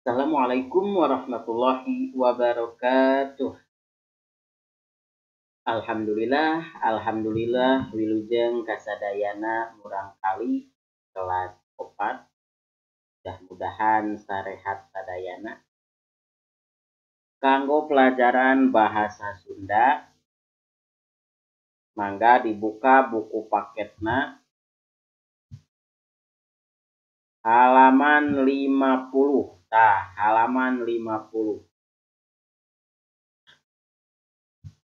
Assalamualaikum warahmatullahi wabarakatuh. Alhamdulillah, alhamdulillah wilujeng kasadayana murangkali kelas 4. Mudah-mudahan sarehat sadayana. Kanggo pelajaran bahasa Sunda, mangga dibuka buku paketna halaman 50. Tah, halaman 50.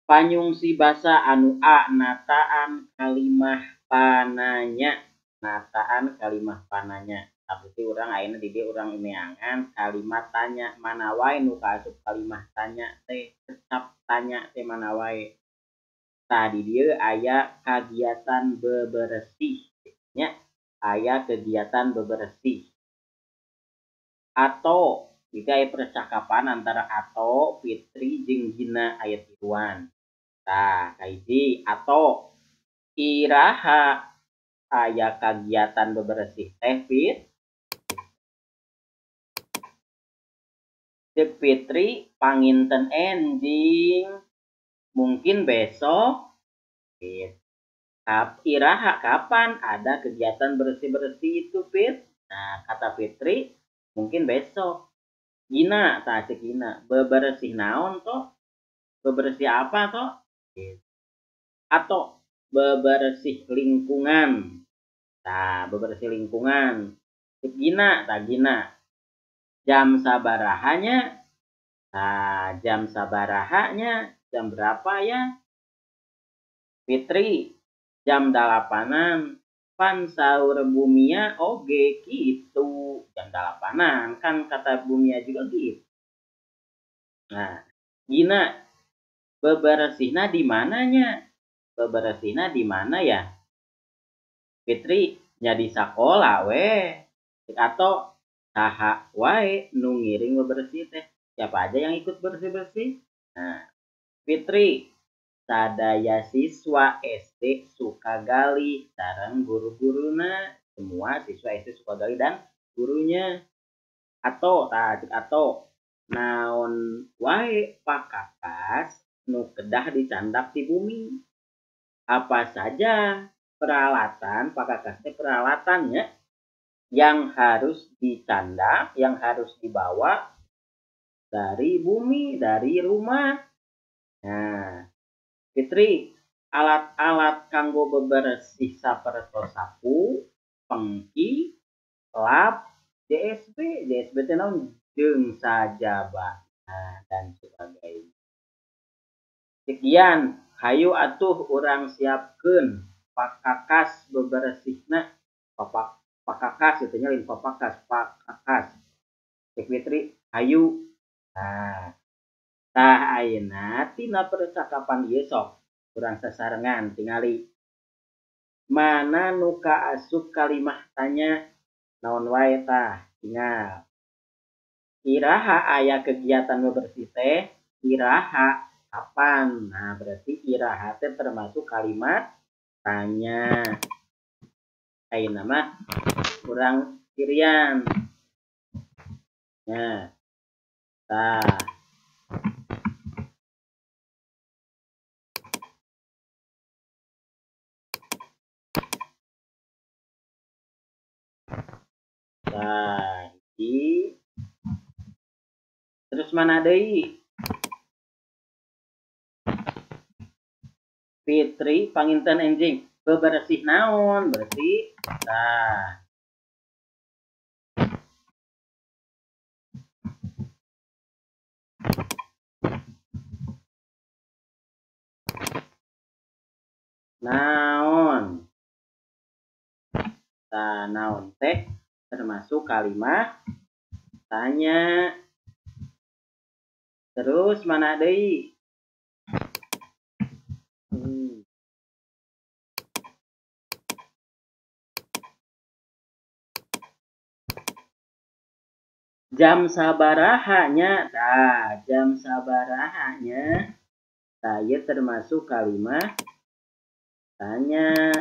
Panyungsi basa anu A nataan kalimah pananya. Nataan kalimah pananya. Tapi urang ayeuna di dieu urang neangan kalimat tanya mana wae nu kaasup kalimah tanya teh, kecap tanya teh mana wae. Tah di dieu aya kagiatan beberesih nya, aya kegiatan beberesih. Atau jika aya percakapan antara Ato, Fitri jeung Gina aya tiluan. Tah, kahiji Ato iraha aya kagiatan beberesih teh Fit? Ceuk Fitri panginten enjing, mungkin besok. Fit. Iraha kapan ada kegiatan bersih-bersih itu Fit? Nah, kata Fitri mungkin besok. Gina, tah ceuk Gina, beberesih naon toh? Beberesih apa toh? Atau beberesih lingkungan. Tah, beberesih lingkungan. Ceuk Gina, tah Gina. Jam sabarahanya? Tah, jam sabarahanya jam berapa ya? Fitri, jam 8-an. Pan saur Bumia oge gitu. Jam 8-an kan kata Bumia juga gitu. Nah, Gina beberesihna di mananya? Beberesihna di mana ya? Fitri nya di sakola we. Atau saha wae nu ngiring beberesih teh? Siapa aja yang ikut bersih-bersih? Nah, Fitri sadaya siswa SD Sukagalih sareng guru-guruna, semua siswa SD Sukagalih dan gurunya. Atau tah atau naon wae pakakas nu kedah dicandak di bumi? Apa saja peralatan, pakakas teh peralatannya yang harus dicandak, yang harus dibawa dari bumi, dari rumah. Nah, Fitri, alat-alat kanggo beberesih sapertos sapu, pengki, lap, JSB, JSB teh naon jeung sajabana dan sebagainya. Sekian, hayu atuh urang siapkeun pakakas beberesihna. Pakakas itu nya lain papakas, pakakas. Cek Fitri, hayu. Nah, tah ayeuna tina percakapan ieu sok urang sasarengan tingali mana nu kaasup kalimah tanya naon wae tah tinggal. Iraha aya kegiatan bebersih teh, iraha kapan? Nah, berarti iraha teh termasuk kalimat tanya. Ayeuna mah urang cirian. Nah, tah. Tah, hiji. Terus mana deui? Fitri panginten enjing beberesih naon? Bersih. Tah. Naon? Tah, naon teh termasuk kalimat tanya. Terus mana deui? Jam sabarahanya, tah, jam sabarahanya, tah, ieu termasuk kalimat tanya.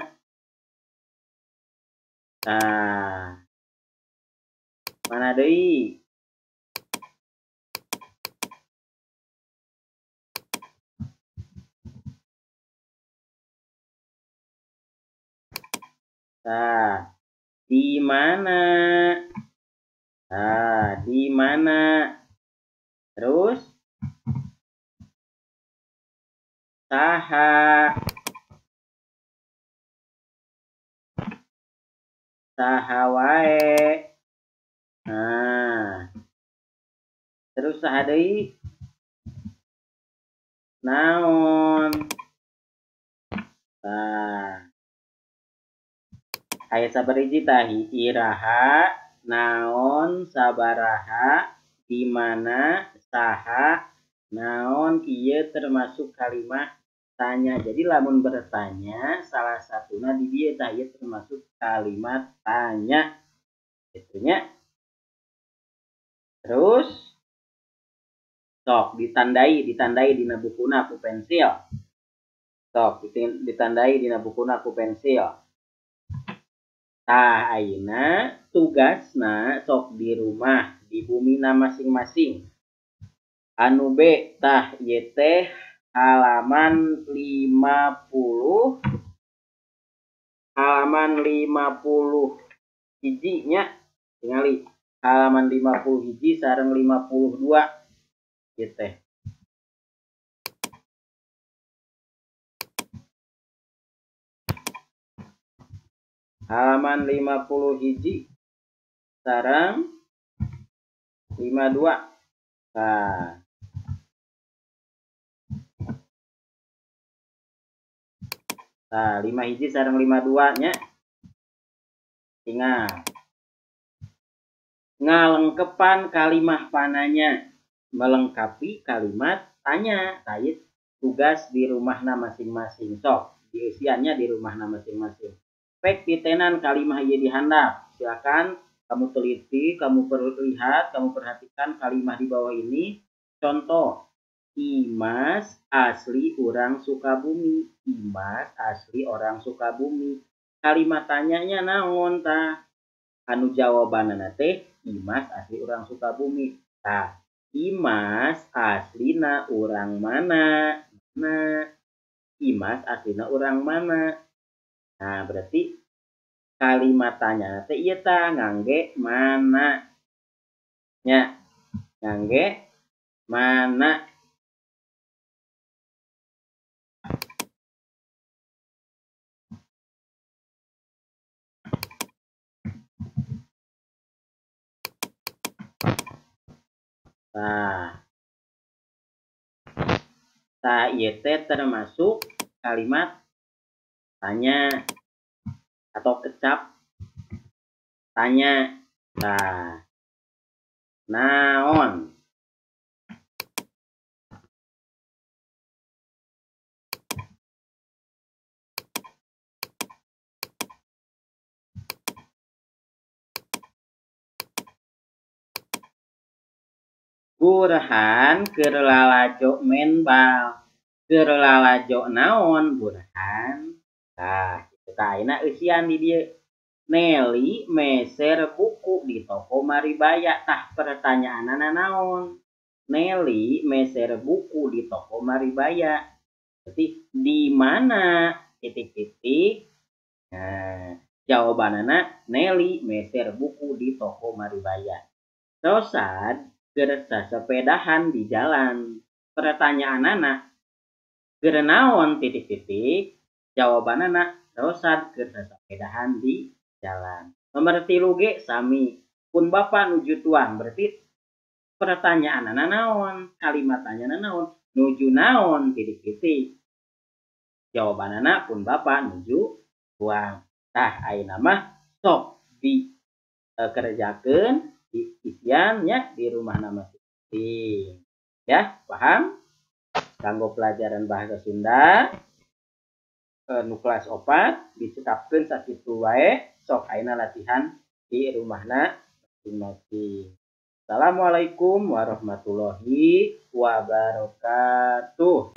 Tah, mana deui? Tah, di mana? Tah, di mana? Terus saha? Saha wae. Nah, terus saha deui? Naon? Tah, aya sabariji tah, iraha, naon, sabaraha, di mana, saha, naon, ieu termasuk kalimat tanya. Jadi lamun bertanya salah satuna di dieu tah ieu termasuk kalimat tanya. Kitu nya. Terus sok ditandai, ditandai dina bukuna ku pensil. Sok ditandai dina bukuna ku pensil. Tah ayeuna tugasna sok di rumah, di bumina masing-masing. Anu B tah ieu teh halaman 50, halaman 50 hiji nya, tingali halaman 50 hiji sareng 52 ieu teh. Halaman 50 hiji sareng 52. Nah, nah, 5 hiji sareng 52 nya. Tinggal ngalengkepan kalimah pananya, melengkapi kalimat tanya. Tah, tugas di rumahna masing-masing. Sok diisiannya di rumahna masing-masing. Pek titenan kalimah ieu dihandap. Silakan kamu teliti, kamu perlihat, kamu perhatikan kalimah di bawah ini. Contoh, Imas asli orang Sukabumi. Imas asli orang Sukabumi. Kalimat tanyanya naon tah? Anu jawabanana teh Imas asli orang Sukabumi. Tah, Imas aslina orang mana? Nah, Imas aslina orang mana? Nah, berarti kalimat tanya teh ieu tah ngangge mana? Nya, ngangge mana? Nah, tah ieu teh termasuk kalimat tanya atau kecap tanya. Nah, naon? Burhan keur lalajo maen bal. Keur lalajo naon Burhan? Tah, kitu tah ayeuna eusian di dieu. Nelly meser buku di toko Maribaya. Tah pertanyaanana naon? Nelly meser buku di toko Maribaya. Berarti di mana titik-titik? Nah, jawabanana Nelly meser buku di toko Maribaya. Rosad keur sasepedahan di jalan. Pertanyaanana keur naon titik-titik? Jawabanana Rosad keur sasepedahan di jalan. Nomor 3 ge sami. Pun bapa nuju tuang. Berarti pertanyaanana naon? Kalimat tanyana naon? Nuju naon titik-titik. Jawabanana pun bapa nuju tuang. Tah ayeuna mah sok dikerjakeun di isiannya di rumahna masing-masing. Ya, paham? Kanggo pelajaran bahasa Sunda nu kelas 4 dicekapkeun sakitu wae. Sok ayeuna latihan di rumahna masing-masing. Assalamualaikum warahmatullahi wabarakatuh.